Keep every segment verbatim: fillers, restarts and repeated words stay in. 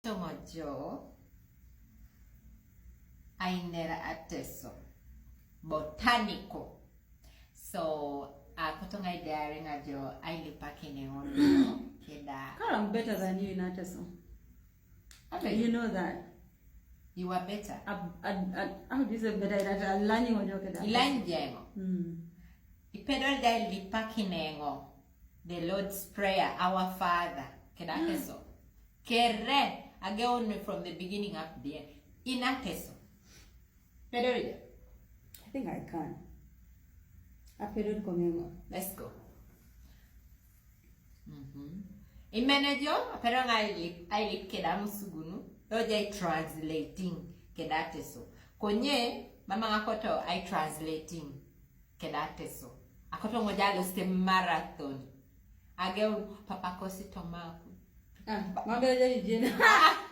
Tongo jo ainera ateso botanical. So akotonga idare nga jo ailipakinengo keda. Carl, I'm better than you in ateso. Abe, You know that. You are better. I, I, I, how do you say better in ateso? I'm learning on your keda. Ilanjengo. Mm. Ipedol da ilipakinengo. The Lord's Prayer, Our Father. Keda ateso. Kere, again from the beginning up there. In ateso. Pedorida. I think I can. Apedod konengo. Let's go. Mm-hmm. Imene jo, apedod nga ailip, ailip keda musugunu. Lo ja translating keda ateso. Konye, mama nga koto ai translating keda ateso. Akotongo ja lo ste marathon. Ageo papa kosi tomaku. Ah, mabele jeni jena.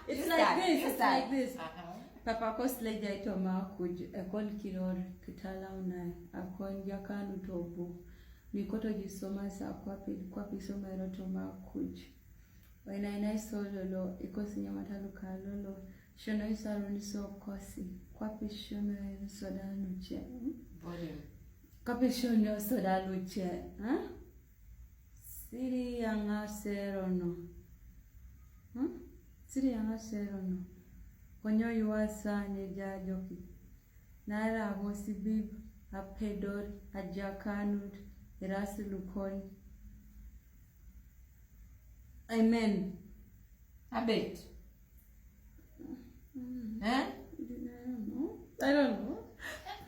It's You like start, this, you it's start. Like this. Uh-huh. Papa kos leja itomaku, ekol Kiror, Kitala Unai, Akon Jakanu Tobu. Mikoto jisoma sa kwapi, kwapi soma ero tomaku. Oinaina isololo, ikosi nyamata lukalolo. Shono isaruni so kosi, kwapi shono ero soda luche. Hmm? Volume. Kwapi shono soda luche, huh? Siri yanga serono. Hmm? Siri yanga serono. Konyo yuasa nye jajoki. Nara amo sibib, apedor, ajakanut, erasi lukon. Amen. Abet. Mm, Eh? I don't know. I don't know.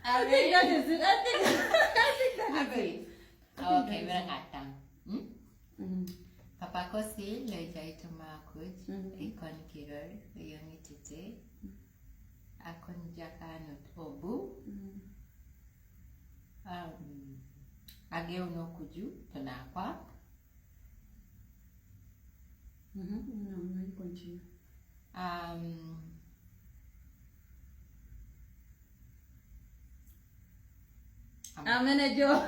I think that is it. I think, I think that is Abet. it. Okay, we're not done. Hmm? Mm. Papa kosi leja itomaku. Mhm. Ikon Kiror, yongi tite. Akon Jakanu Tobu. Mm. Um, ageo no kuju, tonakwa. Mhm. No, no, you continue. Um, Amen, Joe.